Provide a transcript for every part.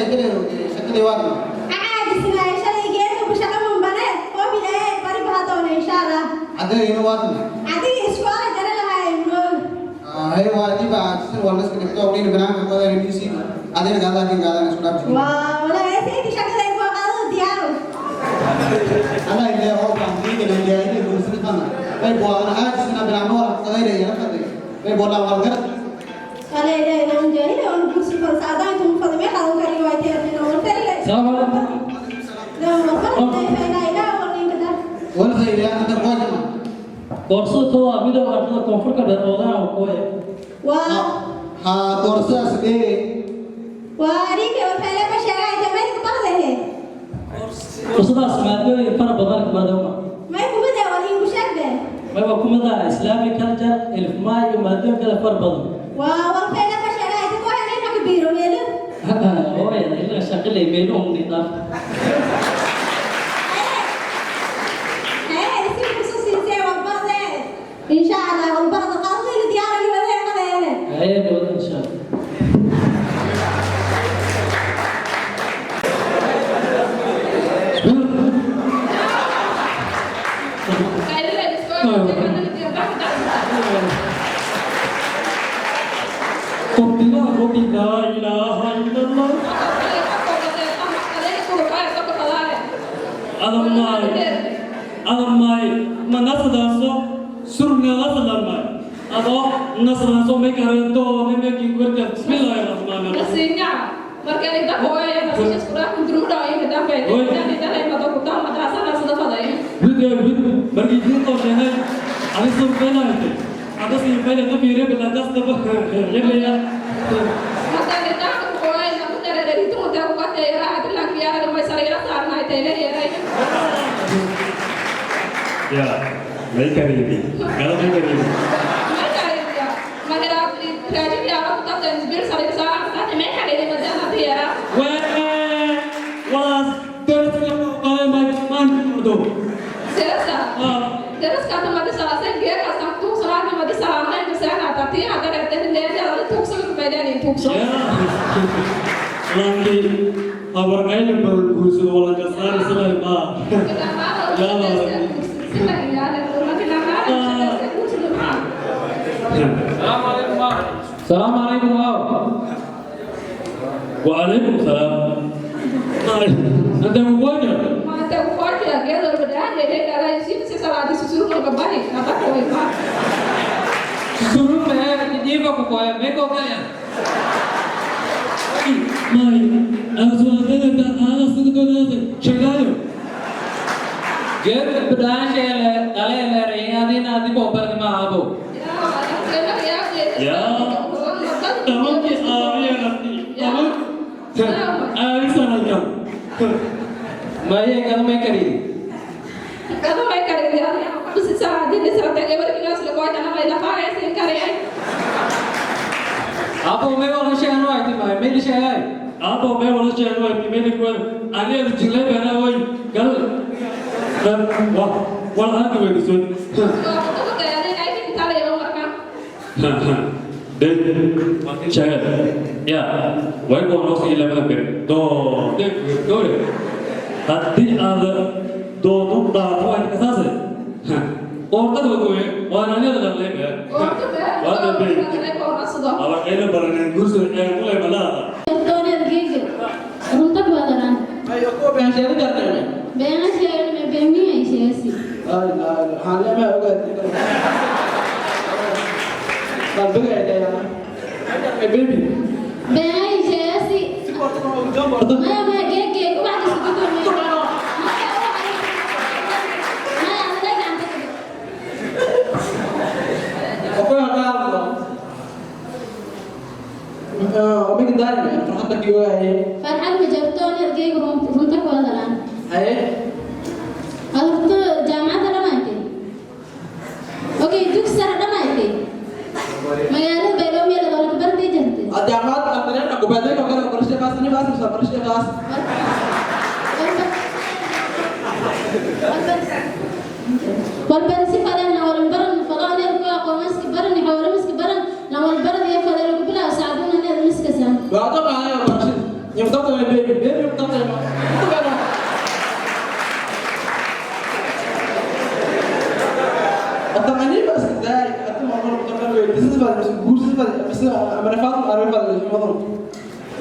Dareero shaqadii waa. Caadisnaa shalay geedka ku shaqa manbane oo bilaaye bari bahadoona insha Allah. Cadayna waa. Adiga iskoola jara lahaay moog. Hay waa diba caadisan waa laska dhigto waliina banaanka qodayna DC adina gaadaan kin gaadaan isku dhaaf. Waa walaa saydi shaqada ay ku qaado diyaaro. Ana ilaa oo baan diiga la jaahili guursan fana bay buana caadisna bilaano wala qodayna yara faday bay bola wal garad. Wala ilaa inaan jaahil oo guursi fal saadaan tum fal me xalan kari waa teerina wal felle. السلام عليكم. La wal felle fayla ilaa wal ninka. Wal fayla anta qoojma. Koorsada toda midowga ardada koonfur galbeed oodana kuwe. Waa. Ha koorsadaas ee. Waa ariga wal felle ma sheegay tamay ku baxday. Koorsadaas maadooyin fara badan madowma. May kuma daa wal ingu sheegde. Mayba kumida Islamic culture, ilfmaa iyo maadooyin kale fara badan. Waa wal felle ma sheegay ku helay ma kabiiro meelo. Hooyada ilaa shaqilay meelo un dhaaf. Hey, si ku siisay wal barde. Insha Allah wal barde qadada diyaar li wada qadayne. Haye wada insha Allah. قبل لا إله إلا الله. Adamay, adamay, ma nasadaso, surna nasadamay. Ado nasadaso me karento ne me kinkurta. Bismillahirrahmanirrahim. Wid wid markii diinta sheegay ani soo feenayay. Ada sii feenay to fiire bila das to yemeya. Ya, may karibi. Kalau may karibi. Wee, walaas daraska qalay may maan do. Ya. Langi awar ay bal guuso wala kasar sala ma. السلام عليكم. السلام عليكم. وعليكم السلام. أنت مواجه. Suruh me jiba ko koy me ko kaya. May, أنا سؤالنا أنا سؤالنا شغالو. Geed bidaan sheele dale leere adina adi ko bar ma abo. Ya. تمام آمين ربي. تمام. آمين سلام. Maye kan me kari. Abo me wala sheeno ay timay me sheegay. Aabo me wala sheego ay timay ku aniga jilay bana way gal wa wala hada way soo. De sheeg ya way ko no si lamada bir do de do haddii aad doodo dhaafo ay kasaase ortada way waan aniga dhalay waa qaylo baraneen gurso ee ku leemalada. Doonada geega runta ku hadalaan. Ayo ko been sheegi kartaa. Beena sheegay beenii ay sheegasi. Ay ay waxaan leeyahay ogaad. Qalbiga ay leeyahay. Ay baby. Beena ay sheegasi. Si korta ma ugu dambarto. Maya maya geega wax ka soo gudbo. Maya adag gacanta ku. Okoy qaadno. Omig daarin farxadda kiwaay. Farxad ma jirto geega runta ku hadalaan. Haye. Horta jaamacadda dhamaatay. Okay, dugsi sare dhamaatay. Magaalada Baydhabo meel wala ka bartay jirtay. Jaamacad aqoon kubaday oo kale barasho qaas ni baas barasho qaas. Walbarasi fadana walbaran fadana ku aqoonsi baran xawla miski baran la walbarad iyo fadana ku bilaa saaduna need miskasan. Waa ka qaaday barasho. Nyamtata baby, baby mtata. Mtata. أتمنى بس ده أتمنى أتمنى بس بس بس بس أنا فاهم أنا فاهم الموضوع.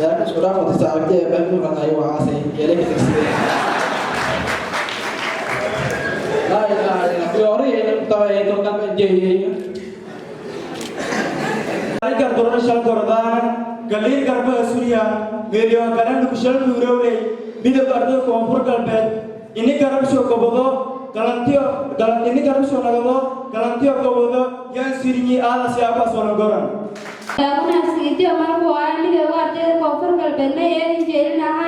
يا رب شو راح تسأل كده بقول أنا أيوة عسى يا ليك تكسب. لا إله إلا الله. في أوري طبعا توكل جي. Gardoran shal gordaan galiir garbaha surya meelyo garan kushal nuurowley midab ardada koonfur galbeed ini garab soo gobodo galantiyo ini garab soo nagado galantiyo gobodo yaan sirinyi aada siyaaba soo goran Lagunaasiidiyo markuu ahaa midowga ardayda koonfur galbeedna eedin jeelinaha